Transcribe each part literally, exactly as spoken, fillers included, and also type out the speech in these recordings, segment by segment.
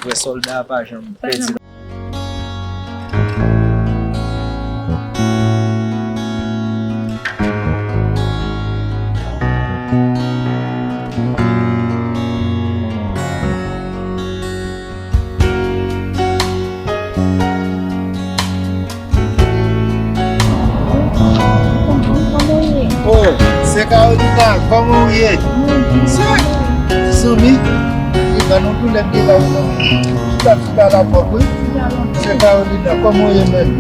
Wè sòlda a pa janm pèdi. Oh, sè Carolina, kòman w ye? Sè, zanmi, li ban nou doulè m te ba w, zanmi. Chita, chita la pwòp, wi. Sè Carolina, kòman w ye menm?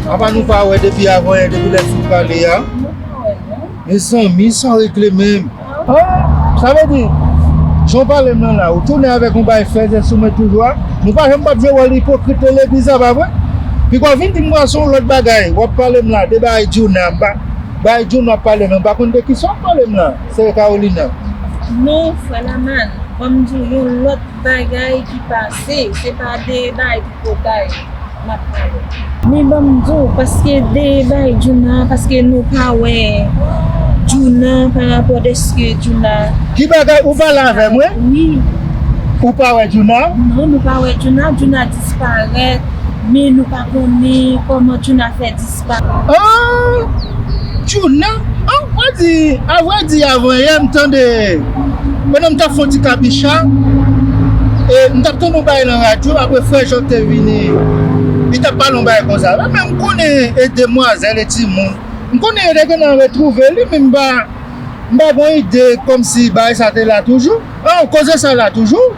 Apa nou pa wè depi avan yè, depi lè sou pale a? Mezanmi, sa w regle menm? Ah, sa vle di, jan w pale m nan la, ou tounen avèk yon bagay fèzè sou mwen toujou a. Nou pa janm p ap jwe wòl ipokrit nan legliz la, pa vre? Piga w vin di m pral se yon lòt bagay w ap pale m la, de bagay Djouna, m pa, bagay Djouna w ap pale m la, m pa konn de kisa w ap pale m la, sè Carolina. Non, frè Laman, ban m di w yon lòt bagay ki pase, se pa de bagay tripotay m ap pale. Men ban m di w, paske de bagay Djouna, paske nou pa wè Djouna pa rapò dèske Djouna. Ki bagay ou pale avè mwen? Wi. Ou pa wè Djouna? Non, nou pa wè Djouna. Djouna disparèt, men nou pa konnen kòman Djouna fè disparèt. Ah! Djouna? Ah, mwen di, avrèdi, avan yè, m tande, pandan m t ap fè yon ti kabicha, e m t ap tande yon bagay nan radyo, apre frè Jòb te vini, li t ap pale yon bagay konsa. Men m konnen e demwazèl e timoun. M konnen yo te gentan retwouve li, men m pa, m pa gen ide kòmsi bagay sa te la toujou. Ah, koze sa la toujou?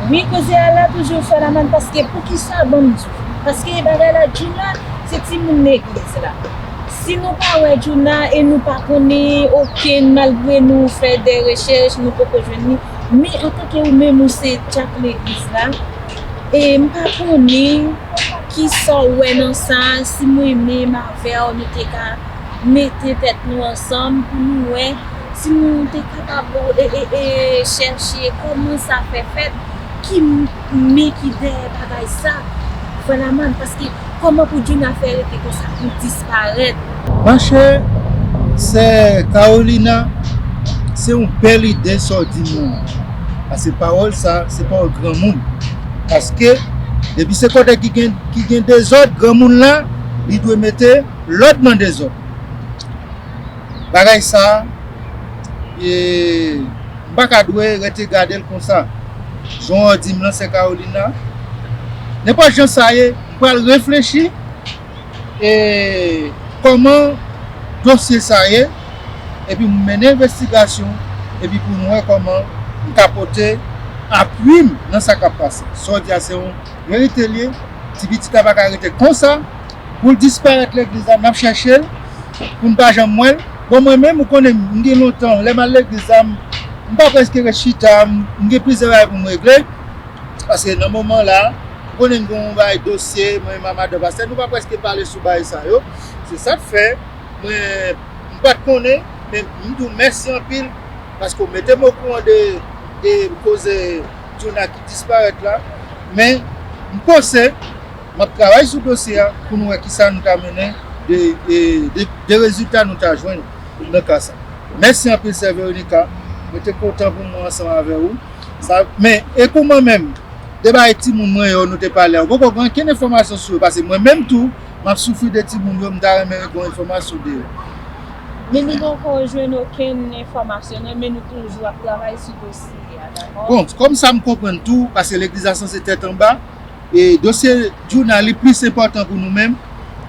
Wi, koze a la toujou, frè Laman, paske poukisa, ban m di w? Paske bagay la, Djouna, se timoun legliz la. Si nou pa wè Djouna e nou pa konnen okenn, malgre nou fè de rechèch, nou poko jwenn li. Men antanke ou menm, ou se dyak legliz la, e m pa konnen kisa w wè nan sa, si mwen menm avè w, nou te ka mete tèt nou ansanm pou nou wè si nou te kapab, e, e, e, chèche kòman sa fè fèt, ki m-, men ki dèyè bagay sa, frè Laman, paske kòman pou Djouna fè rete konsa pou disparèt? Monchè, sè Carolina, se yon bèl ide sa w di m nan. Paske pawòl sa, se pawòl granmoun. Paske, depi se kote ki gen, ki gen dezòd, granmoun la, li dwe mete lòd nan dezòd. Bagay sa, e, m pa ka dwe rete gade l konsa. Jan w di m lan, sè Carolina, nenpòt jan sa ye, m pral reflechi, e, kòman dosye sa ye, epi m mennen envestigasyon, epi pou m wè kòman m ka pote apui m nan sa k ap pase. Sa w di a se yon verite l ye, ti pitit la pa ka rete konsa, pou l disparèt legliz la, n ap chèche l, pou n pa janm wè l. Bon, mwen menm, ou konnen m, m gen lontan, lè m al legliz la, m, m pa prèske ret chita, m, m gen plizyè bagay pou m regle. Paske nan moman la, ou konnen m gen yon bagay dosye, mwen menm a madan pastè, nou pa prèske pale sou bagay sa yo. Se sa k fè, mwen, m pa t konnen, men m di w mèsi anpil, paske w mete m okouran de, de koze Djouna ki disparèt la. Men, m panse, m ap travay sou dosye a pou nou wè kisa nou ta mennen de, de, de, de rezilta nou ta jwenn nan ka sa. Mèsi anpil, sè Veronica. Mwen te kontan pou mwen ansanm avè ou. Sa, men, e kouman menm? De bagay timoun mwen yo nou te pale a, ou poko gen okenn enfòmasyon sou yo, paske mwen menm tou, m ap soufri de timoun yo, m ta renmen gen yon enfòmasyon de yo. Men nou poko jwenn okenn enfòmasyon, non, men nou toujou ap travay sou dosye a, dakò? Bon, kòm sa m konprann tou, paske legliz la sanse tèt anba, e dosye Djouna li plis enpòtan pou nou menm.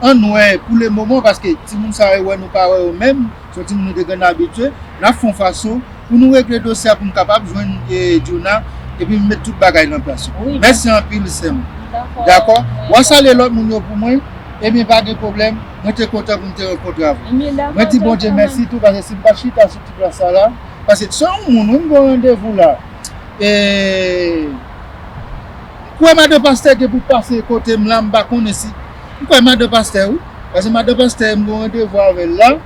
Ann wè pou le moman, paske timoun sa yo wè nou pa wè yo menm, se yon timoun nou te konn abitye, n ap fè yon fason pou nou regle dosye a pou n kapab jwenn, e, Djouna, epi m met tout bagay nan plas yo. Wi, mèsi anpil, sè m. Dakò. Dakò? Wi. W a salye lòt moun yo pou mwen, ebyen pa gen pwoblèm, mwen te kontan pou m te rankontre avè w. Ebyen, dakò, mwen di Bondye mèsi tou, paske si m pa t chita sou ti plas sa la, paske se yon moun, wi, m gen yon randevou la. E, m kwè madan pastè gen pou pase kote m la, m pa konnen si. M kwè madan pastè, wi. Paske madan pastè, m gen yon randevou avè l la.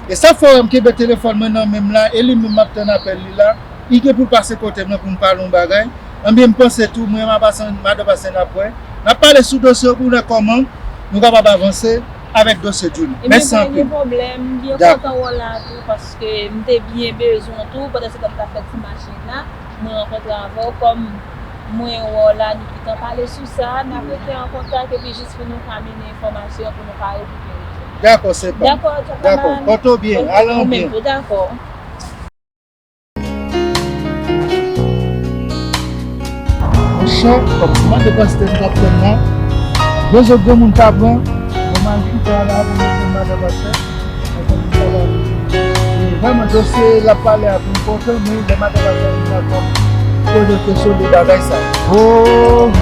E sa fè w wè m kenbe telefòn mwen nan men m la, e li menm m ap tann apèl li la. Li gen pou l pase kote m nan pou n pale yon bagay. Anben, m panse tou, mwen, m ap pase, madan pastè, n ap wè. N ap pale sou dosye yo pou n wè kòman nou kapab avanse avèk dosye Djouna. Mèsi anpil. Ebyen, pa gen pwoblèm. M byen kontan wè w la tou, paske m te byen bezwen w tou, pandan se tan m t ap fè ti mache la. Mwen rankontre avè w kòm Mwen wè w la, nou gentan pale sou sa, n ap rete an kontak epi jis pou nou ka mennen enfòmasyon pou nou ka rekipere. Dakò, se pa. Dakò, Chapman. Dakò, pòte w byen, ale w byen. Ou menm tou, dakò. Monchè, kòm mande pastè m t ap tann la, de zòt granmoun pa pran, mwen m al chita la pou mwen tann madan pastè. Mwen tann li pale. E vrèman, dosye l ap pale a pi enpòtan, men lè madan pastè vin la, kòm kote te sou de bagay sa. O,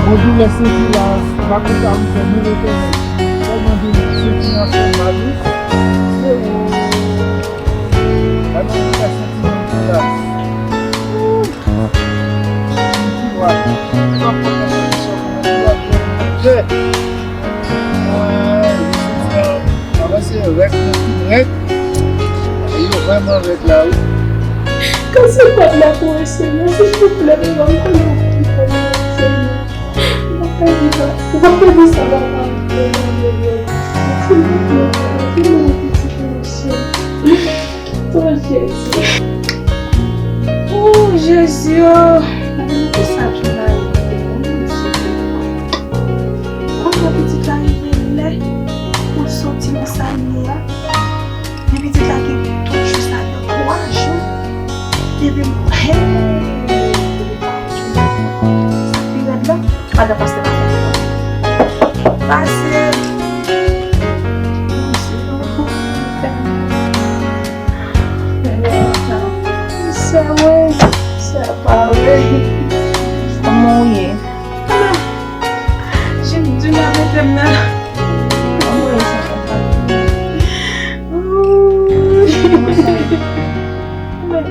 mwen di lè senti la, pa konsa m fè, men Letènèl. Tèlman di senti ansanm avè li. Se ou. Gade yon bagay sentimantal la. Ou ti wè. Ou pa konn nan kondisyon pou mwen. Ou ap jwenn manje. Mwen, li soti an. Avan se rèk mwen ki rèk. E yo vrèman rèk la, wi. Kase kòd la pou mwen, Senyè, silvouplè, men ban m konnen pou mwen, Senyè. Ou pa pèdi sa, ou pa pèdi sa, papa. Silvouplè, papa, ki mwen pitit mwen, Senyè. O Jezi. O Jezi, o. Gade nan ki sa Djouna ye, Bondye. Kòman pitit la rive lè pou l soti nan sa l ye a? Men pitit la gen twa jou, sa gen twa jou. Depi m, hey, sa pi rèd la. Madan pastè pa fè non. Pase. Sè mwen, sè pa vre. Kòman w ye? Jim di la mete m nan. Kòman w ye sa konsa? Men,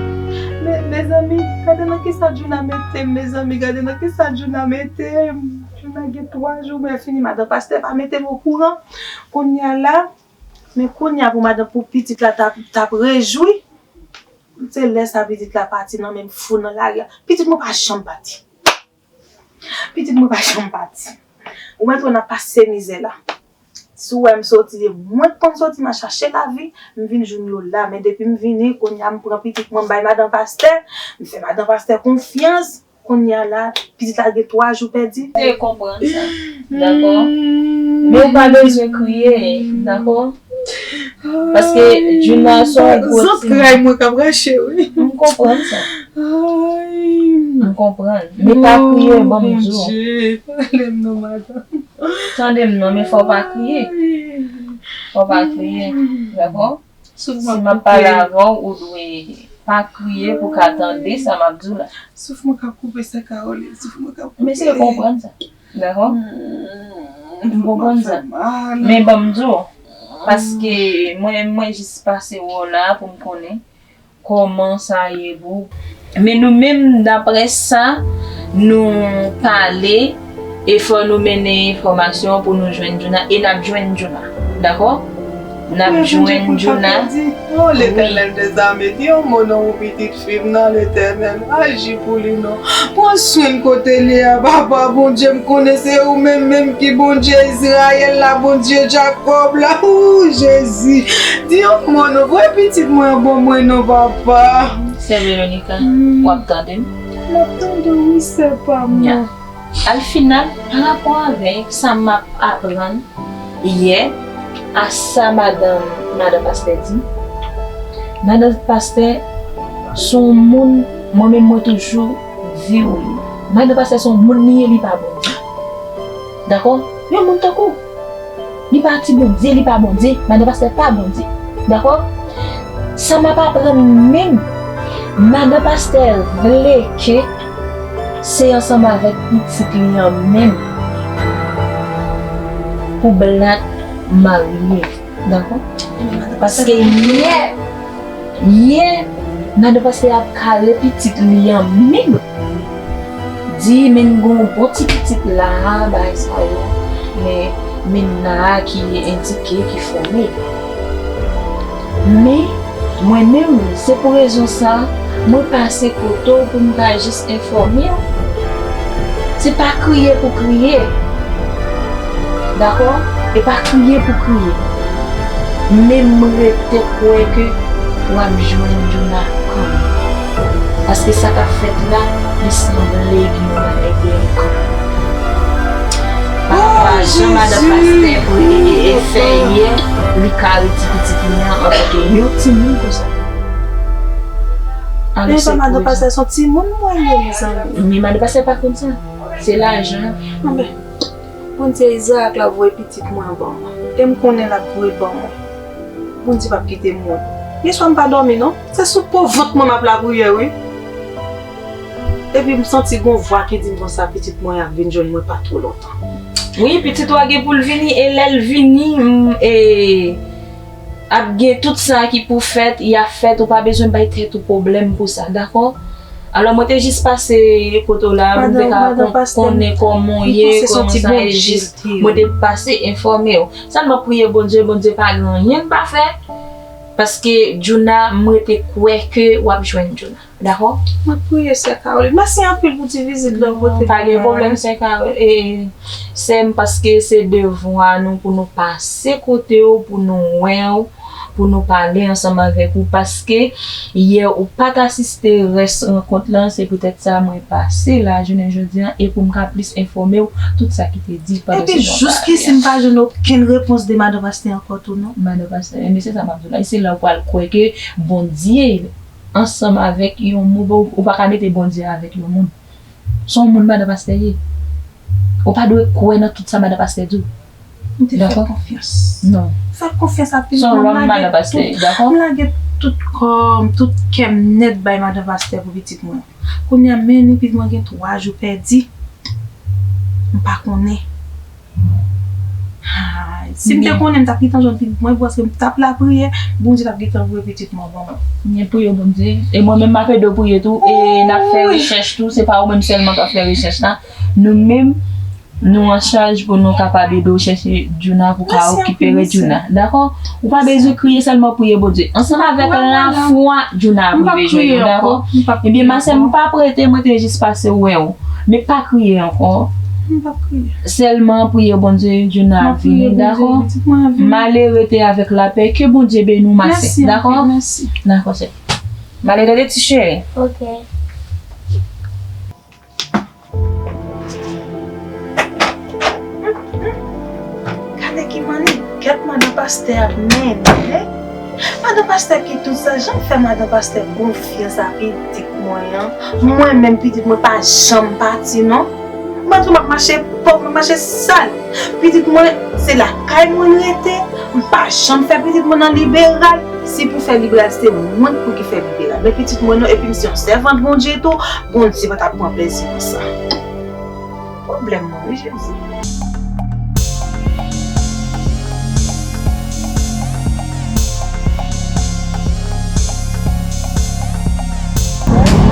men, mezanmi, gade nan kisa Djouna mete m, mezanmi, gade nan kisa Djouna mete m. Djouna gen twa jou, men fini, madan pastè pa mete m okouran. Kounye a la, men kounye a pou madan, pou pitit la t ap, t ap rejwi. Se lè sa pitit la pati nan men m fou nan lari a. Pitit mwen pa janm pati. Pitit mwen pa janm pati. Ou mèt wè n ap pase mizè la. Si w wè m soti, e mwen k konn soti, m al chache lavi, m vin jwenn yo la. Men depi m vini, kounye a m pran pitit mwen, m bay madan pastè, m fè madan pastè konfyans. Kounye a la, pitit la gen twa jou pèdi. Te konprann sa. Dakò? Men ou pa bezwen kriye, dakò? Paske Djouna se yon gwo timoun. Zantray mwen k ap rache, wi. M konprann sa. M konprann. Men pa kriye, ban m di w. Tande m non, madanm. Tande m non, men fò w pa kriye. Fò w pa kriye, dakò? Si m ap pale avè w, ou dwe pa kriye pou w ka tande sa m ap di w la. Souf mwen k ap koupe, sè Caroline, souf mwen k ap koupe. M eseye konprann sa. Dakò? M konprann sa. Men ban m di w, paske mwen, mwen jis pase wè w la pou m konnen kòman sa ye pou ou. Men nou menm, daprè sa nou pale, e fò nou mennen enfòmasyon pou nou jwenn Djouna, e n ap jwenn Djouna. Dakò? N ap jwenn Djouna. O Letènèl dèzame, di yon mo nan yon pitit fi m nan, Letènèl. Aji pou li non. Pran swen l kote l ye a, papa, Bondye, m konnen se ou menm menm ki Bondye Izrayèl la, Bondye Jakòb la. O Jezi, di yon mo non, voye pitit mwen an ban mwen non, papa. Sè Veronica, w ap tande m? M ap tande w, wi, sè pa m nan. Al final, parapò avèk sa m ap aprann yè, a sa madanm, madanm pastè di, madanm pastè se yon moun, mwen menm mwen toujou di w li. Madanm pastè se yon moun li ye, li pa Bondye. Dakò? Yon moun tankou w. Li pa ti Bondye, li pa Bondye. Madan pastè pa Bondye. Dakò? Sa m ap aprann menm, madan pastè vle ke se ansanm avèk pitit li an menm pou Black marye. Dakò? Paske yè, yè, madan pastè ap kare pitit li an menm. Di, men gon bon ti pitit la, bagay sa yo. Men, men na ki endike, ki fòme. Men, mwen menm, se pou rezon sa, mwen pase kote w pou m ka jis enfòme w. Se pa kriye pou kriye. Dakò? E pa kriye pou kriye. Men m rete kwè ke w ap jwenn Djouna kanmenm. Paske sa k ap fèt la, Li sanble gen yon bagay dèyè l kanmenm. Pa rapò a jan madan pastè fè yè, li kare ti pitit li an antanke yon timoun konsa. Alò se madan pastè, se yon timoun mwen ye, mezanmi. Men madan pastè pa konn sa. Se lajan. Bondye, Izarak la voye pitit mwen an ban mwen. E m konnen l ap voye l ban mwen. Bondye p ap kite m wont. Yèswa m pa dòmi non. Se sou po vant mwen m ap lapriyè wi. Epi m santi gon vwa ki di m konsa pitit mwen ap vin jwenn mwen pa twò lontan. Wi, pitit ou a gen pou l vini e lè l vini, m, e, ap gen tout sa ki pou fèt, y ap fèt, ou pa bezwen bay tèt ou pwoblèm pou sa, dakò? Alò, mwen te jis pase kote w la, pou m te ka konnen kòman w ye, kòman sa ye, jis mwen te pase enfòme w. Sèlman priye Bondye, Bondye pa gen anyen l pa fè, paske Djouna, m rete kwè ke w ap jwenn Djouna. Dakò? Mwen priye sè Caroline. Mèsi anpil pou ti vizit la w pote pou mwen. Pa gen pwoblèm, sè Caroline. E, sè m, paske se devwa nou pou nou pase kote w, pou nou wè w, pou nou pale ansanm avèk ou, paske yè ou pa t asiste rès rankont lan, se poutèt sa mwen pase la jounen jodi a, e pou m ka plis enfòme w tout sa ki te di pandan se tan sa. Epi jouskisi m pa jwenn okenn repons de madan pastè ankò tou non. Madan pastè, e men se sa m ap di w la, e se la w pral kwè ke Bondye ansanm avèk yon moun, ou pa ka mete Bondye avèk yon moun. Se yon moun madan pastè ye. Ou pa dwe kwè nan tout sa madan pastè di w. M te fè konfyans. Non. Fè konfyans a pitit mwen, m lage tout, m lage tout kò m, tout kè m nèt bay madan pastè pou pitit mwen. Kounye a, men li, pitit mwen gen twa jou pèdi. M pa konnen. Ay, si m te konnen, m t ap gentan jwenn pitit mwen, paske m t ap lapriyè, Bondye t ap gentan voye pitit mwen ban mwen. Mwen priye Bondye. E mwen menm, m ap ede w priye tou. E n ap fè rechèch tou. Se pa ou menm sèlman k ap fè rechèch la. Nou menm, nou an chaj pou nou kapab ede w chèche Djouna pou ka rekipere Djouna. Dakò? Ou pa bezwen kriye, sèlman priye Bondye. Ansanm avèk lafwa, Djouna ap rive jwenn ou, dakò? Ebyen, ma sè, m p ap rete, mwen te jis pase wè w. Men pa kriye ankò. M p ap kriye. Sèlman priye Bondye, Djouna ap vini, dakò? M ale rete avèk lapè. Ke Bondye beni w, ma sè, dakò? Dakò, sè. M ale tande ti cheri. Ok. Gade ki mannigèt madan pastè ap mennen. Madan pastè ki tout sa, jan m fè madan pastè konfyans a pitit mwen an. Mwen menm pitit mwen pa janm pati non. Mwen tou m ap mache pòv, m ap mache sal. Pitit mwen se lakay mwen rete. M pa janm fè pitit mwen nan liberal. Si pou fè liberal se mwen pou ki fè liberal. Men pitit mwen non, epi m se yon sèvant Bondye tou. Bondye pa t ap pran plezi nan sa. Pwoblèm mwen wi Jezi.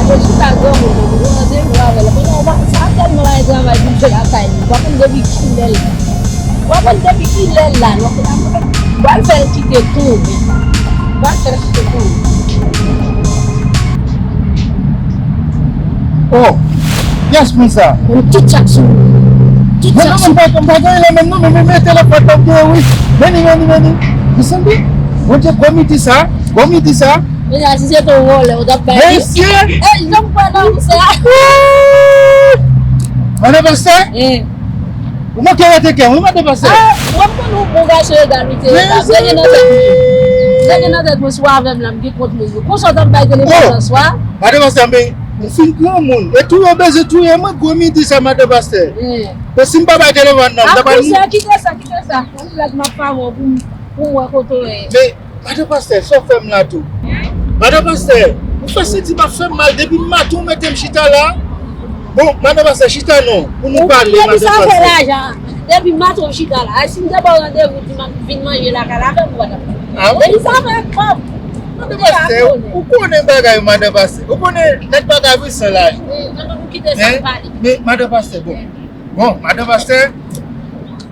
Ate chita granmoun nan, nou gen randevou avè l. Pandan w pa konn sa tèlman bagay travay pou l fè lakay li. W pa konn depi kilè l la. W pa konn depi kilè l la. W ap fè l kite tonbe. W ap fè l kite tonbe. Oh, kiyès moun sa? Menm tout chak sou. Tout chak sou. Non, non, non, m pa gen la menm non, men men telefòn nan m gen wi. Vini, vini, vini. Desann wi. Bondye gwo midi sa, gwo midi sa. Mesye, si se te yon vòlè, ou t ap bay li. Mesye! Ey, jan m kwè nan ou sa. Madan pastè? Eh. Ou manke rete kè m wi, madan pastè. Ah, mwen m konn ou bon gason egal ou te ye la. Mezanmi. Dènye nan tèt mwen, dènye nan tèt mwen, si w avè m la, m gen kont moun yo. Konsa w t ap bay telefòn nan swa. Madan pastè, men ou fin granmoun. E touye w bezwen touye mwen, gwo midi sa, madan pastè. Eh. Men si m pa bay telefòn nan, m ta pral mouri. Kite sa, kite sa. Yon lòt m ap favè w pou m, pou m wè kote w ye. Men Madan pastè, sa w fè m la tou? Madan pastè, ou fè senti m ap fè m mal depi maten w mete m chita la. Bon, madan pastè, chita non, pou nou pale, madan pastè. Depi sa fè lajan, depi maten w chita la. Si m te ba w randevou, di m ap vin manje lakay la avè m, ou pa t ap vin. Ah wi? Depi sa fè kòb. Madan pastè, ou konnen bagay, madan pastè. Ou konnen nèg pa ka viv san lajan. Wi, ann nou kite sa pale. Men, madan pastè, bon. Bon, madan pastè,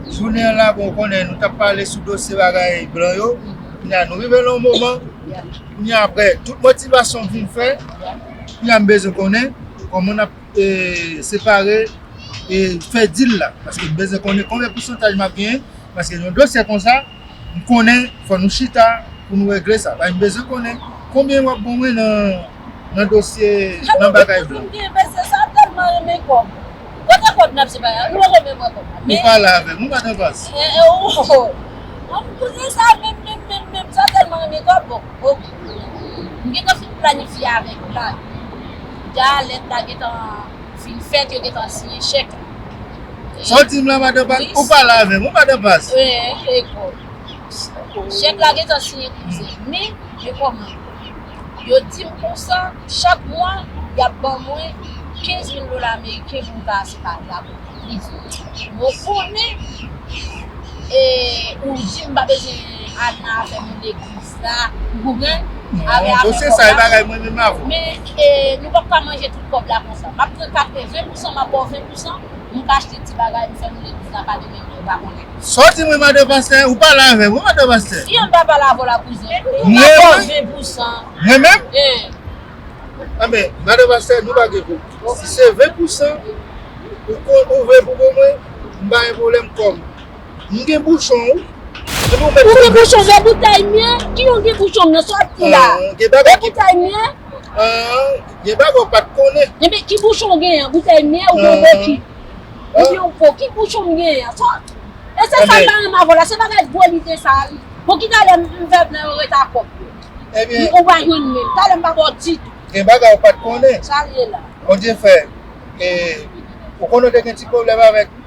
jounen an la, bon, ou konnen, nou t ap pale sou dosye bagay blan yo. Kounye a, nou rive nan yon moman, kounye a, apre tout motivasyon m fin fè, kounye a, m bezwen konnen kòman n ap, e, separe, e, fè dil la. Paske m bezwen konnen konbyen pousantaj m ap genyen. Paske yon dosye konsa, m konnen fò nou chita pou nou regle sa. Paske m bezwen konnen konbyen w ap ban mwen nan, nan dosye, nan bagay blan. Jan nou gen, men se sa Mwen renmen kòb. Kote kòb n ap separe? Nou poko menm wè kòb la. Ou pale avè m, ou pa t anfas. Eh, eh, oh, oh. An, kouzen sa menm, menm, menm, menm, sa tèlman renmen kòb, bon, ok. M gentan fin planifye avèk ou la. Deja lèt la gentan fin fèt, yo gentan siyen chèk la. Sa w di m la, madan Pas-, ou pale avè m, ou madan Pas? Wi, e kòb. Chèk la gentan siyen kouzen. Men, men kòman? Yo di m konsa, chak mwa, y ap ban mwen kenz mil dola ameriken pou m ka achte bagay la pou legliz. Mwen konnen, e, ou di m pa bezwen al nan afè moun legliz la, ou konprann? Non, avè afè dosye kòb sa, e la. Bagay mwen menm avè w. Men, e, nou p ap ka manje tout kòb la konsa. M ap pran katreven pousan, m ap ba w ven pousan, m ka achte ti bagay, m fè moun legliz la kado menm lè, ou pa konnen. Sa w di mwen, madan pastè, ou pale avè m, wi, madan pastè. Si m pa pale avè w la, kouzen, m ap ba w ven pousan. Mwen menm? Eh. Anben, madan pastè, nou pa gen pwoblèm. Si se ven pousan, ou kon, ou ven pou bon mwen, m pa gen pwoblèm kòm. M gen bouchon, wi. Epi ou mèt... Ou gen bouchon, vè boutèy mwen, ki yon gen bouchon nan sòti la. Ah, gen bagay ki... Vè boutèy mwen. Ah, gen bagay ou pa t konnen. Enben, ki bouchon w genyen an? Boutèy mwen oubyen yon bokit? Oubyen yon po? Ki bouchon m genyen an? Sò, e se sa m pa renmen avè w la, se bagay gwo lide sa a, wi. Bon, ki talè m, m fè nan yo rete ak kòb yo. Ebyen, ou pa jwenn menm. Talè m pa ba w ditou. Gen bagay ou pa t konnen. Sa l ye la. Bondye fè, e, ou konnen w te gen ti pwoblèm avèk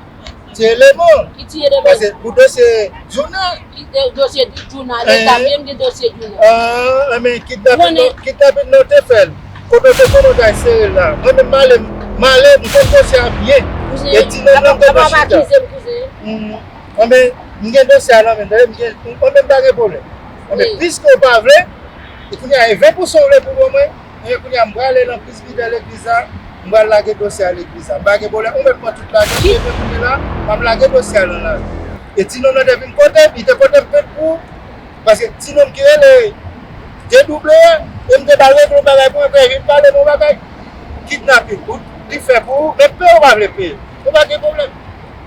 ti eleman. Ki ti eleman? Paske pou dosye Djouna. Ki de-, dosye Djouna, leta byen gen dosye Djouna. Ah, men kidnapin nan, kidnapin nan te fè l. Kote w te konnen w t al sere l la. Mwen menm m ale, m ale, m konn dosye a byen. E ti nonm nan m te dwe chita. Anben, m gen dosye a nan men m, tande, m gen, anben, m pa gen pwoblèm. Anben, piske w pa vle, e kounye a, e ven pousan w vle pou ban mwen, e kounye a, m prale nan presbitè legliz la, m pral lage dosye a legliz la. M pa gen pwoblèm, ou mèt pran tout lajan, e ven kounye la, m ap lage dosye a nan lari. E ti nonm nan te vin kote m, li te pote m plent pou, paske ti nonm ki rele D W, e m te ba l regle yon bagay pou mwen, epi l vin pale m yon bagay. Kidnapin, ou, li fè pou ou, men peye ou pa vle peye. Ou pa gen pwoblèm.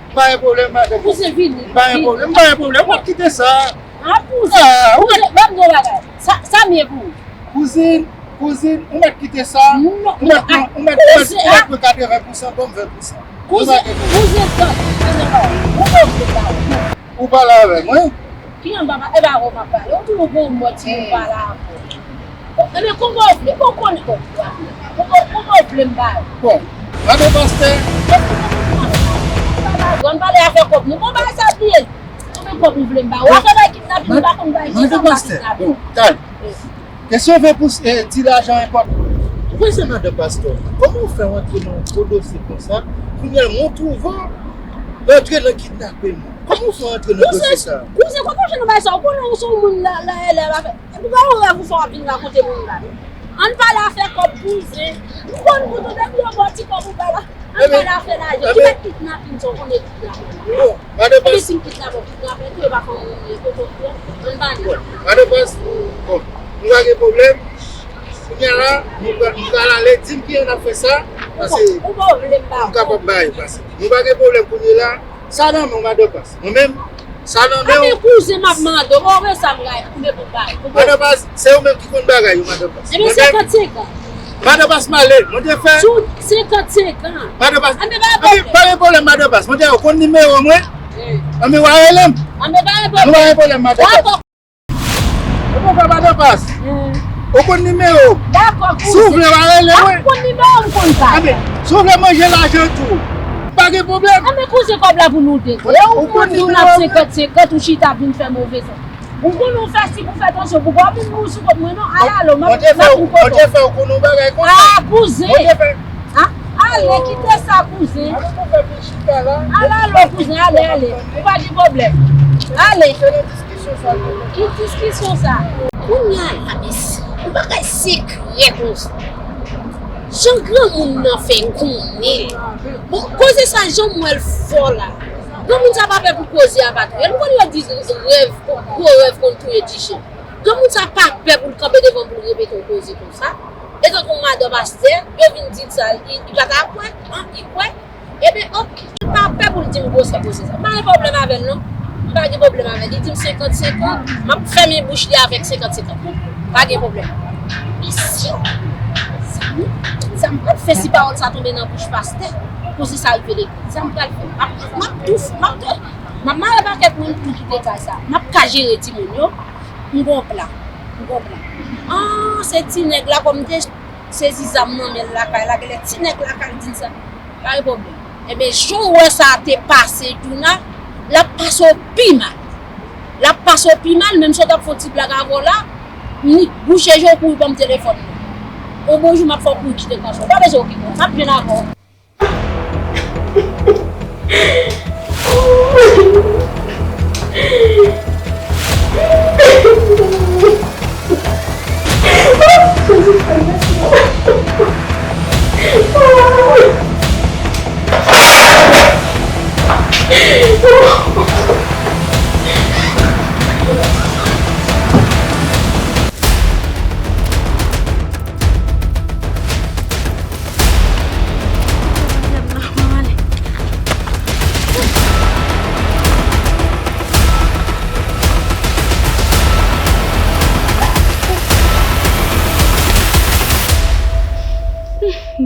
M pa gen pwoblèm, madan. Kouzen, vini, m pa gen pwoblèm, m pa gen pwoblèm. W ap kite sa. Ah, kouzen. Ah, ou mèt ban m yon bagay. Sa, sa m ye pou ou? Kouzin, kouzin, ou mèt kite sa. Non, ou mèt pran, ou mèt, ou mèt, ou mèt pran katreven pousan, ban m ven pousan. Kouzen, kouzen, tann, kouzen, pa ou. Ou pa vle ba ou. Ou pale avè m, wi. Ki jan m pa, e pa avè w m ap pale. Ou toujou gon mò timoun pale avè w. Bon, ebyen, kòman w vle? Bon, konnen kòb ou a. Kòman, kòman w vle m ba ou? Bon, madan pastè. Bon, m pale afè kòb nou. Bon, bagay sa bliye. Kòman kòb ou vle m ba ou? Afè bay kidnapin, m pa konn bay kidnapin. Madan pastè, bon, talè. Kesyon ven pou, e, ti lajan enpòtan. Ou kwè se madan pastè? Kòman w fè w antre nan yon gwo dosye konsa? Kounye a, mwen twouve w antre nan kidnapin. Kòman w fè w antre nan dosye sa? Kouzen, kouzen, kote w jwenn bagay sa? Ou konnen ou se yon moun la, la, la, la, la, epi pa yon rèv ou fè w ap vin rakonte moun la. Ann pale afè kòb, kouzen. M konn kouzen depi yon bò ti kòb ou bay la. Ann pale afè lajan. Ki mèt kidnapin sa w konnen kidnapin? Bon, madan pastè. Epi si m kidnape w, kidnape tou, e pa fanmi w ye, kòkòt yo. Ann pale. Bon, madan pastè. Bon, nou pa gen pwoblèm. Kounye a la, nou pral, nou pral ale, di m kijan n ap fè sa. Paske m kapab bay, paske nou pa gen pwoblèm kounye a la. Sa nan men w, madan pastè. Mwen menm, sa nan men w. Anben kouzen, m ap mande w, bon, men sa m gade, kouzen pou bay. Madan pastè, se ou menm ki konn bagay yo, madan pastè. Ebyen, senkant senkant. Madan pastè, m ale, mwen te fè. Tout senkant senkant. Madan pastè, anben, pa gen pwoblèm, madan pastè. Mwen te, ou konn nimewo mwen? Anben, w a rele m. Anben, pa gen pwoblèm. Nou pa gen pwoblèm, madan pastè. Ou konn fè, madan pastè. Ou konn nimewo. Dakò, kouzen. Si w vle, w a rele mwen. M konn nimewo, m konn pa. Anben, si w vle manje lajan tou, pa gen pwoblèm. Anben, kouzen, kòb la pou nou de. Ou konn nimewo mwen. Senkant senkant, ou chita vin fè move zòn. Ou konnen w fè sik, ou fè tansyon, pou w pa vin mouri sou kont mwen, non. Ala lo, m ap, m ap pou kote w. Mwen te fè w konnen yon bagay konsa. Ah, kouzen. Mwen te fè. Ah, ale, kite sa, kouzen. Ala lo, kouzen, ale, ale. Ou pa gen pwoblèm. Ale. Ki diskisyon sa? Kounye a la, mesye, yon bagay sekrè konsa. Jan granmoun nan fè konnen. Bon, koze sa, jan m wè l fò la. Granmoun sa pa pè pou koze a pa touye l. M konn yo di rèv, gwo rèv konn touye ti chen. Granmoun sa pa pè pou l kanpe devan m pou l repete yon koze konsa. E tankou madan pastè, yo vin di l sa, li, li pa ta kwè, an, li kwè. Ebyen, oke, li pa pè pou l di m gwosè koze sa. M pa gen pwoblèm avè l, non. M pa gen pwoblèm avè l. Li di m senkant senkant, m ap fèmen bouch li avèk senkant senkant. Pa gen pwoblèm. Misyon. Sa, sa, M pral fè si pawòl sa tonbe nan bouch pastè, pou si sa rive legliz, sa m pral fè. M ap, m ap tou, m ap tou, m ap mare pakèt moun pou kite kay sa. M ap ka jere timoun yo, m gon plan, m gon plan. Ah, se ti nèg la, kòm m te sezi zam nan men l lakay la, genlè ti nèg lakay di l sa. Pa gen pwoblèm. Ebyen, jan w wè sa te pase Djouna, l ap pase w pi mal. L ap pase w pi mal, menm si w t ap fè yon ti blag avè w la, ni bouche je w kouri ban m telefòn nan. Yon bon jou, m ap fè w kouri kite kòs ou. Pa bezwen okipe w. M ap jwenn avè w.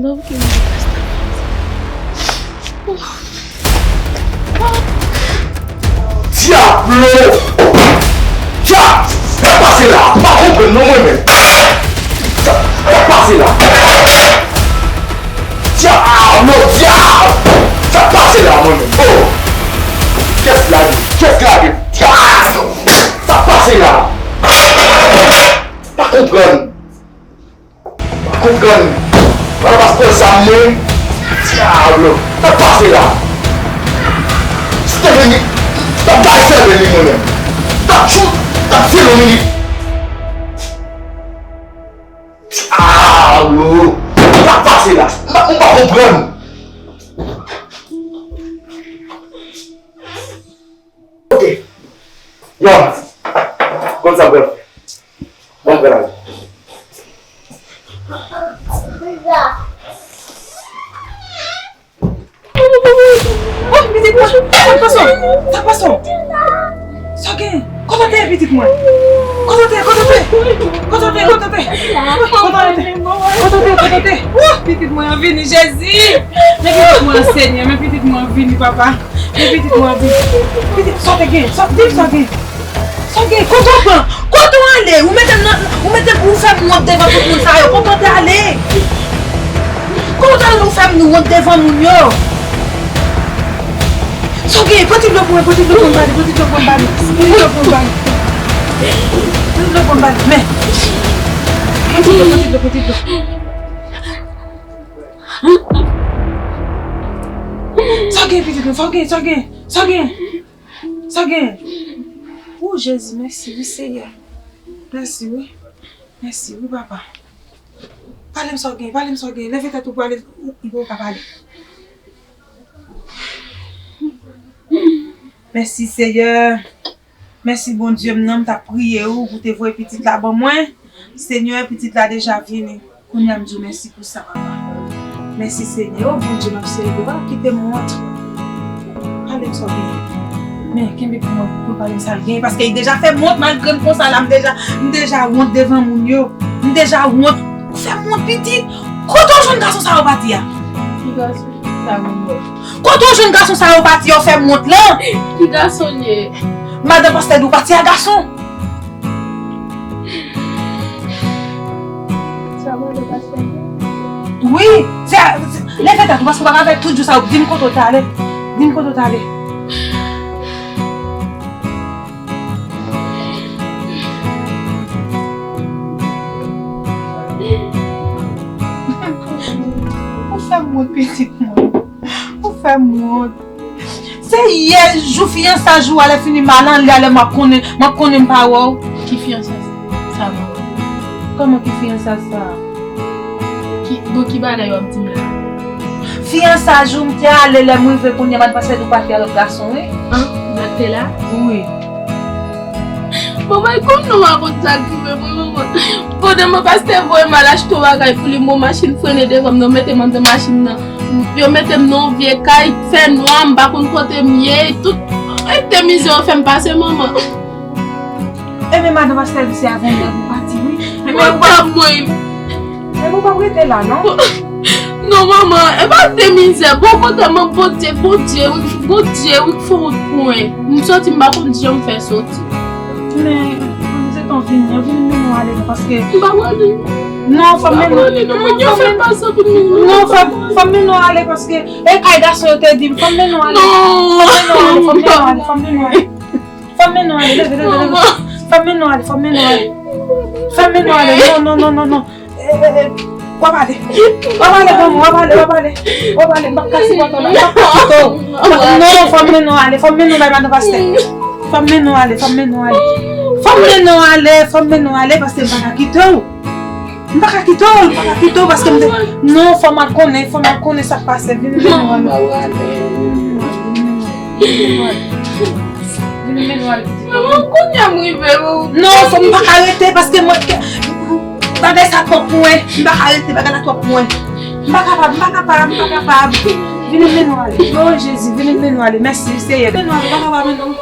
Love ke mwen. Dyablo! Dyab! Sa k pase la? M pa konprann non mwen menm. Sa, sa k pase la? Dyablo! Dyab! Sa k pase la mwen menm? Oh! Kiyès lage? Kiyès lage? Dyab! Sa k pase la? M pa konprann. Kout grann. Mwen pa pase zam mwen. Dyablo. Sa k pase la? Si te vini, m t ap bay sèvèl li mwen menm. M t ap tchout, m t ap file yon minit. Dyablo. Sa k pase la? M pa, m pa konprann. Ok. Yon. Konn sa m pral fè. Bon, m pral ale. Oh, pitit mwen, sa k pase w? Sa k pase w? Sa w gen? Kote w te ye, pitit mwen? Kote w te ye? Kote w te ye? Kote w te ye? Kote w te ye? Kote w te ye? Kote w te ye? Oh, pitit mwen an vini, Jezi! Men pitit mwen an, Senyè, men pitit mwen an vini, papa. Men pitit mwen an vini. Pitit, sa w te gen? Sa, di m sa w gen. Sa w gen? Kote w pran? Kote w ale? Ou mete m nan, ou mete m, ou fè m wont devan tout moun sa yo. Kote w te ale? Kote w te ale ou fè m wont devan moun yo? Sa w gen? Pote dlo pou mwen, pote dlo pou m bale, pote dlo pou m bale. Pote dlo pou m bale. Pote dlo pou m bale. Men. Pote dlo, pote dlo, pote dlo. Sa w gen, pitit mwen? Sa w gen? Sa w gen? Sa w gen? Sa w gen? O Jezi, mèsi wi, Seyè. Mèsi wi. Mèsi wi, papa. Pale m sa w gen, pale m sa w gen. Leve tèt ou pou ale, ou, ou pou w ka pale. Mèsi, Seyè. Mèsi, Bondye m nan, m t ap priye ou pou te voye pitit la ban mwen. Senyè, pitit la deja vini. Kounye a m di w mèsi pou sa, papa. Mèsi, Senyè. O, Bondye, m ap selebre. Pa kite m wont. Pale m sa w genyen. Men, kenbe pou mwen, pou pale m sa l genyen, paske li deja fè m wont, malgre m konsa la, m deja, m deja wont devan moun yo. M deja wont. Ou fè m wont, pitit. Kote w jwenn gason sa yo pati a? Ki gason? Sa mwen wè. Kote w jwenn gason sa yo pati a, w fè m wont la? Ki gason l ye? Madan pastè di w pati a gason. Sa mwen wè pastè. Wi, se, se, leve tèt ou, paske w pa ka fè tout jou sa yo. Di m kote w t ale. Di m kote w t ale. Ou fè m wont, pitit mwen. Ou fè m wont. Se yè jou fiyansaj ou a, lè fini m al anlè a, lè m ap konnen, m ap konnen m pa wè w. Ki fiyansaj sa? Sa bon. Kòman ki fiyansaj sa? Ki, bon, ki bagay w ap di m la? Fiyansaj ou m te ale, lè m rive kounye a, m al pase dou pati a lòt gason, wi. An, sa k te la? Wi. Manman, e kòm nou pa konn sa k rive mwen, manman. Pandan mwen pastè voye m al achte yon bagay pou li, m wè yon machin frennen devan m, nan mete m anndan machin nan. Yo mete m nan yon vye kay, fè nwa, m pa konn kote m ye, tout, e, te mizè yo fè m pase, manman. Ebyen, madan pastè di se avanyè pou pati, wi. Ebyen, ou pa mwen. Ebyen, ou pa rete la, non? Non, manman, e pa de mizè. Bon, kote mwen, Bondye, Bondye, wi, Bondye, wi, k fè wout pou mwen. M soti, m pa konn jan m fè soti. Men, mwen se tan vini, vini, men nou ale, non, paske. M pa prale. Non, fò m mennen nou. Non, fò m mennen nou. Non, fò m mennen nou ale, paske e kay gason yo te di m, fò m mennen nou ale. Non. Fò m mennen nou ale, fò m mennen nou ale, fò m mennen nou ale. Fò m mennen nou ale, leve, leve, leve. Fò m mennen nou ale, fò m mennen nou ale. Fò m mennen nou ale. Non, non, non, non, non. Eh, eh, eh. W ap ale. W ap ale, granmoun, w ap ale, w ap ale. W ap ale, m p ap ka sipòte w la, m p ap ka kite w. Non, fò m mennen w ale, fò m mennen w bay madan pastè. Fò m mennen w ale, fò m mennen w ale. Fò m mennen w ale, fò m mennen w ale, paske m pa ka kite w. M pa ka kite w, m pa ka kite w, paske m te. Non, fò m al konnen, fò m al konnen sa k pase. Vin mennen w ale. Vin mennen w ale. Vin mennen w ale. Manman, kounye a m rive, wi. Non, fò m pa ka rete paske mwen, bagay sa twòp pou mwen. M pa ka rete, bagay la twòp pou mwen. M pa kapab, m pa kapab, m pa kapab. Vin mennen w ale. O Jezi, vin mennen w ale. Mèsi, Seyè. Mennen w ale, m pa kapab, non.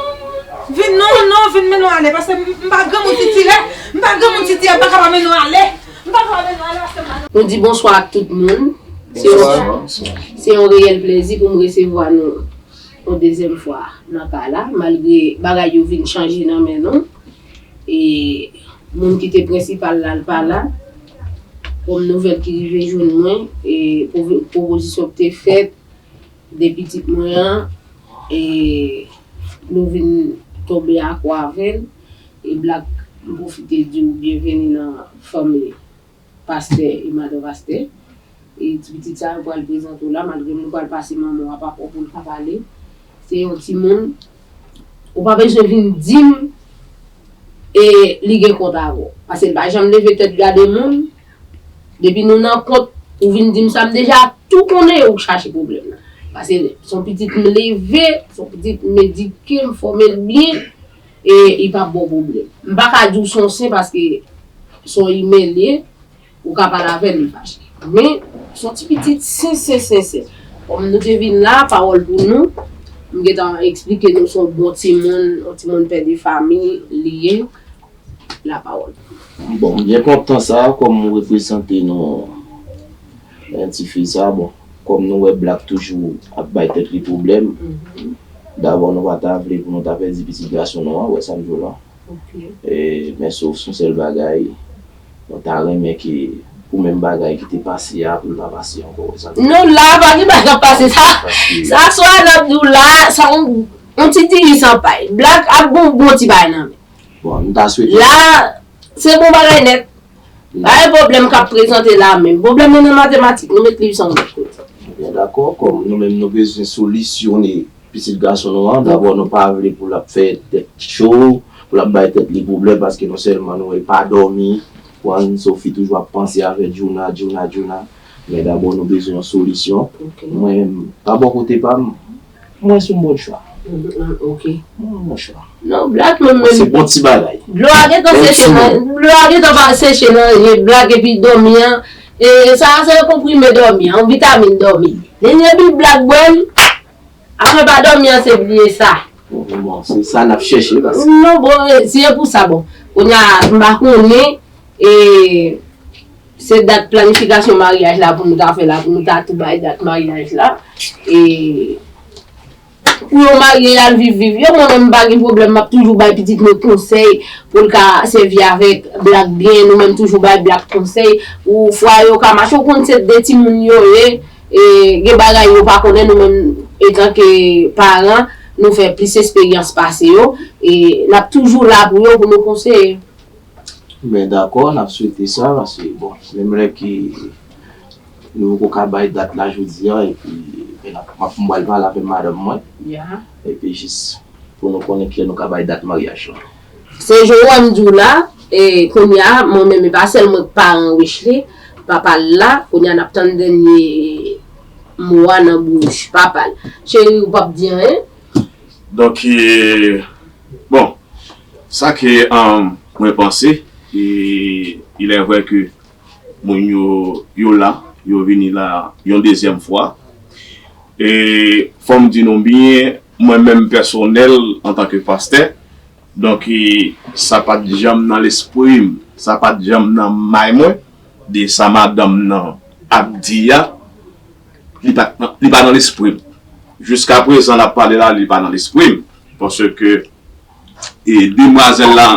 Vin, non, non, vin mennen w ale. Paske m, m pa granmoun titire. M pa granmoun titire, m pa kapab mennen w ale. M pa kapab mennen w ale paske m pa. Nou di bonswa ak tout moun. Se yon, se yon reyèl plezi pou m resevwa nou yon dezyèm fwa nan kay la, malgre bagay yo vin chanje nan men nou. E moun ki te prensipal la, l pa la. Kòm nouvèl ki rive jwenn mwen, e pwopo-, pwopozisyon ki te fèt de pitit mwen an, e nou vin tonbe dakò avè l. E Black, m pwofite di w byenveni nan fanmi pastè e madan pastè. E ti pitit sa yo pral prezante w la, malgre nou pral pase manman w a papa w pou l ka pale. Se yon timoun, ou pa bezwen vin di m e li gen kont avè w. Paske l pa janm leve tèt gade moun. Depi nou nan kont, ou vin di m sa, m deja tou konnen ou chache pwoblèm nan. Paske se yon pitit m leve, se yon pitit m edike, m fòme l byen, e li p ap ba w pwoblèm. M pa ka di w se yon sen paske se yon imen li ye, ou ka pale avè l, li fache. Men, se yon ti pitit sensen, sensen. Kòm nou te vin la, pawòl pou nou, m gentan eksplike nou se yon bon timoun, yon timoun pè de fanmi li ye. Lapawòl. Bon, m byen kontan sa, kòm ou reprezante nou, yon tifi sa, bon, kòm nou wè Black toujou ap bay tèt li pwoblèm, dabò nou pa ta vle pou nou ta pèdi pitit gason nou an, wè sa m di w la. E, men sof yon sèl bagay, nou ta renmen ke pou menm bagay ki te pase a, pou l pa pase ankò, wè sa m di w la. Non, la, pa gen bagay k ap pase sa. Sa swa n ap di w la, sa yon, yon ti diri san pay. Black ap gon bon ti bagay nan men. Bon, m ta swete. La, se bon bagay nèt. Pa gen pwoblèm k ap prezante la menm. Pwoblèm nan nan matematik, nou met li san lòt kote. Byen dakò, kòm nou menm nou bezwen solisyone pitit gason nou an, dabò nou pa vle pou l ap fè tèt cho, pou l ap bay tèt li pwoblèm, paske non sèlman nou wè l pa dòmi, Juan Sophie toujou ap panse avè Djouna, Djouna, Djouna. Men dabò nou bezwen yon solisyon. Mwen, pa bò kote pa m, mwen se yon bon chwa. Ok. Mwen, bon chwa. Non, Black menm menm. Se bon ti bagay. Dlo a gentan seche nan, dlo a gentan pa seche nan je Black epi dòmi an. E sa, se konprime dòmi an, yon vitamin dòmi. Lè epi Black bwè l, apre pa dòmi an, se bliye sa. Bon, se sa n ap chèche, paske. Non, bon, e, si e pou sa, bon. Kounye a, m pa konnen, e, se dat planifikasyon maryaj la pou nou ta fè la, pou nou ta tou bay dat maryaj la. E, pou yo marye, y al viv, viv yo, mwen menm m pa gen pwoblèm, m ap toujou bay pitit mwen konsèy pou l ka sèvi avèk Black byen, nou menm toujou bay Black konsèy pou fwaye yo ka mache, ou konn se de timoun yo ye, e, gen bagay yo pa konnen, nou menm, etanke paran, nou fè plis esperyans pase yo, e n ap toujou la pou yo, pou nou konseye. Men dakò, n ap swete sa, paske, bon, menm lè ke nou poko ka bay dat la jodi a, epi, men n ap, m ap, m pral pale avè madanm mwen. Epi jis pou nou konnen kilè nou ka bay dat maryaj la. Se jan w wè m di w la, e, kounye a, mwen menm, e pa sèl mwen k paran Weshley, papa l la, kounye a n ap tann dènye mo a nan bouch papa l. Cheri, ou p ap di anyen? Donk, e, bon, sa ke, um, mwen panse, e, il est vrai que moun yo, yo la, yo vini la yon dezyèm fwa. E fò m di nou byen, mwen menm pèsonèl, antanke pastè, donk, e, sa pa t janm nan lespri m, sa pa t janm nan may mwen, de sa madanm nan ap di a, li pa, li pa nan lespri m. Jiska prezan n ap pale la, li pa nan lespri m. Paske, e, demwazèl la,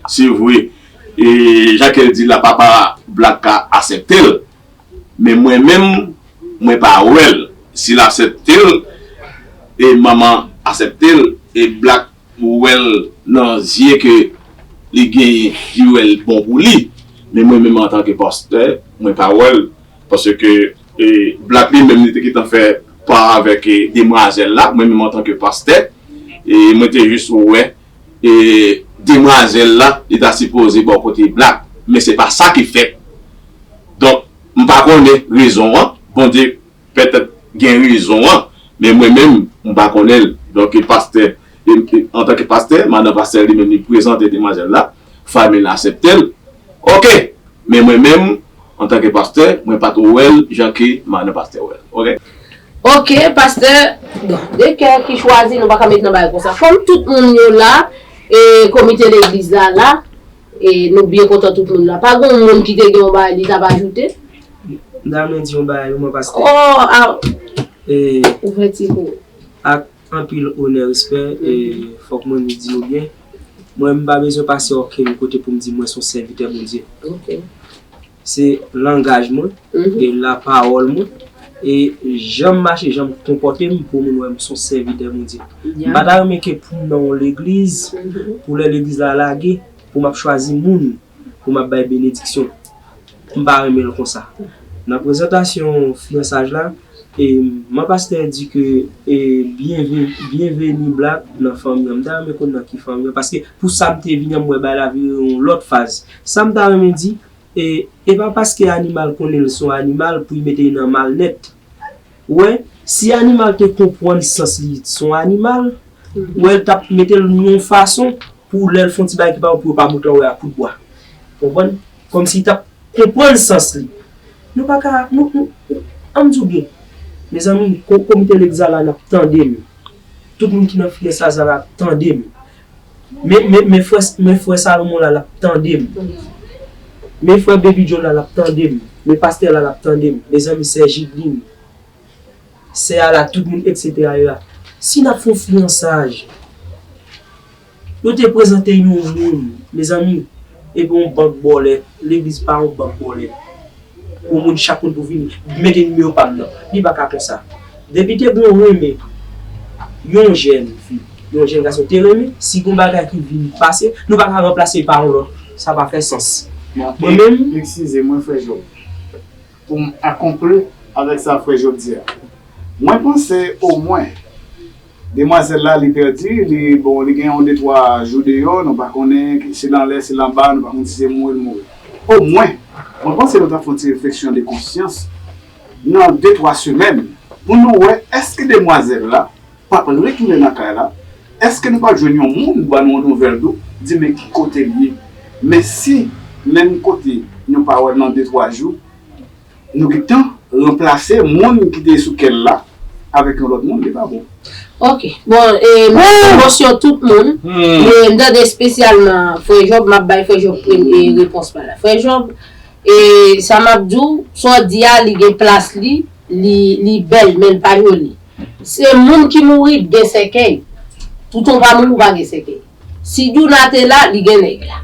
se vre, e, jan ke l di la, papa Black ka aksepte l. Men mwen menm, mwen pa wè l. Si l aksepte l, e manman aksepte l, e Black wè l nan zye ke li genyen, li wè l bon pou li. Men mwen menm antanke pastè, mwen pa wè l. Paske, e, Black li menm, li te gentan fè pa avèk, e, demwazèl la, mwen menm antanke pastè, e mwen te jis wè, e, demwazèl la, li ta sipoze bò kote Black, men se pa sa ki fèt. Donk, m pa konnen rezon an, Bondye petèt gen rezon an, men mwen menm, m pa konnen l. Donk, e pastè, e, e, antanke pastè, madan pastè li menm li prezante demwazèl la, fanmi l aksepte l. Oke, men mwen menm, antanke pastè, mwen pa t wè l jan ke madan pastè wè l. Oke? Oke, pastè, bon, de kè ki chwazi, nou pa ka met nan bagay konsa. Kòm tout moun yo la, e komite legliz la la, e nou byen kontan tout moun la. Pa gen yon moun ki te gen yon bagay li t ap ajoute? M ta renmen di yon bagay, wi, mwen, pastè. Oh, a, e, ouvè ti kou. Ak anpil onè, respè, e fòk mwen di nou byen, mwen, m pa bezwen pase okenn kote pou m di mwen se yon sèvitè Bondye. Oke. Se langaj mwen, e lapawòl mwen, e jan m mache, jan m konpòte m pou moun wè m se yon sèvitè Bondye. M pa ta renmen ke pou m nan yon legliz, pou lè legliz la lage, pou m ap chwazi moun pou m ap bay benediksyon. M pa renmen l konsa. Nan prezantasyon fiyansaj la, e, man pastè di ke, e, byenve-, byenveni Black nan fanmi an. M ta renmen konn nan ki fanmi an, paske pou sa m te vini an, m wè bagay la vire yon lòt faz. Sa m ta renmen di, e, e pa paske animal konnen l se yon animal pou l mete l nan malnèt. Ou wè, si animal te konprann sans li, se yon animal, ou wè, l t ap mete l nan yon fason pou lè l fè yon ti bagay ki pa bon pou yo pa bote anwè a kout bwa. Konprann? Kòmsi l t ap konprann sans li. Nou pa ka, nou, nou, nou, an m di w byen. Mezanmi, ko-, komite legliz la, n ap tande m. Tout moun ki nan fiyansaj la, n ap tande m. Men, men, men frè, men frè Salomon la, l ap tande m. Men frè Baby John la, l ap tande m. Men pastè la, l ap tande m. Mezanmi, sè Jidlin, sè a la, tout moun, etsetera yo la. Si n ap fè yon fiyansaj, yo te prezante yon moun, mezanmi, epi yon bank bòlèt, legliz pa yon bank bòlèt. Pou moun, chak moun pou vini, mete nimewo pa m nan. Li pa ka konsa. Depi te gen yon renmen, yon jèn fi, yon jèn gason te renmen, si gen yon bagay ki vin pase, nou pa ka ranplase pa yon lòt. Sa pa fè sans. Mwen menm, eskize mwen, frè Job, pou m akonpli avèk sa frè Job di a. Mwen panse omwen demwazèl la, li pèdi, li, bon, li gen yon de twa jou deyò, nou pa konnen si l anlè, si l anba, nou pa konn si se mouri l mouri. Omwen, mwen panse nou ta fè yon ti refleksyon de konsyans nan de twa semèn pou nou wè èske demwazèl la p ap retounen nan kay la, èske nou p ap jwenn yon moun ban nou yon nouvèl tou, di men ki kote l ye. Men si menm kote nou pa wè l nan de twa jou, nou gentan ranplase moun ki te sou kè l la avèk yon lòt moun, li pa bon. Ok. Bon, e, m ap pran emosyon tout moun. E, m tande espesyalman frè Job, m ap bay frè Job premye repons pa la. Frè Job, e, sa m ap di w, sa w di a, li gen plas li, li, li bèl, men l pa joli. Se moun ki mouri, gen sèkèy. Toutan w pa mouri, w pa gen sèkèy. Si Djouna te la, li gen nèg la.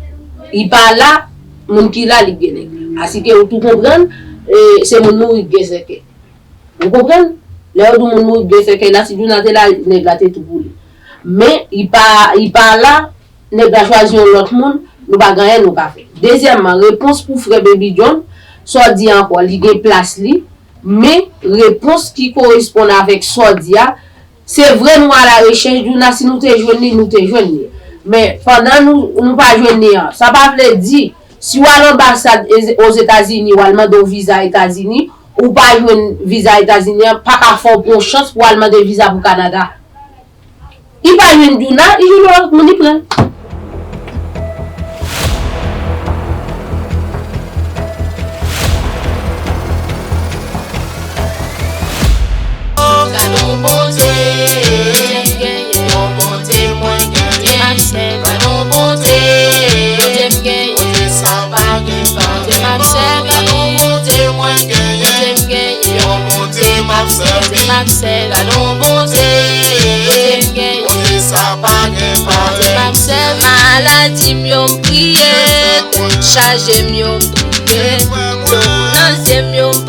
Li pa la, moun ki la, li gen nèg la. Asike ou tou konprann, e, se moun mouri ki gen sèkèy. Ou konprann? Lè yo di moun mouri ki gen sèkèy la, si Djouna te la, nèg la te tou pou li. Men, li pa, li pa la, nèg la chwazi yon lòt moun, nou pa gen anyen nou ka fè. Dezyèmman, repons pou frè Baby John, sa w di a ankò, li gen plas li, men repons ki koresponn avèk sa w di a, se vre nou alarechèch Djouna, si nou te jwenn li, nou te jwenn li. Men, pandan nou, nou pa jwenn li an, sa pa vle di, si w al anbasad Ozetazini, w al mande yon viza Etazini, ou pa jwenn viza Etazini an, pa ka fè w pran yon chans pou w al mande viza pou Kanada. Li pa jwenn Djouna, li jwenn yon lòt moun, li pran l. Gade yon Bondye, yon Bondye mwen genyen. Gade yon Bondye, Bondye m genyen. Bondye sa pa gen pare. Gade yon Bondye mwen genyen. Bondye m genyen. Yon Bondye m ap sèvi. m sèvi. Gade yon Bondye, Bondye m genyen. Kote sa pa gen pare. M ap sèvi. Maladi m yo m priye, tèt chaje m yo m priye, dlo nan zye m yo m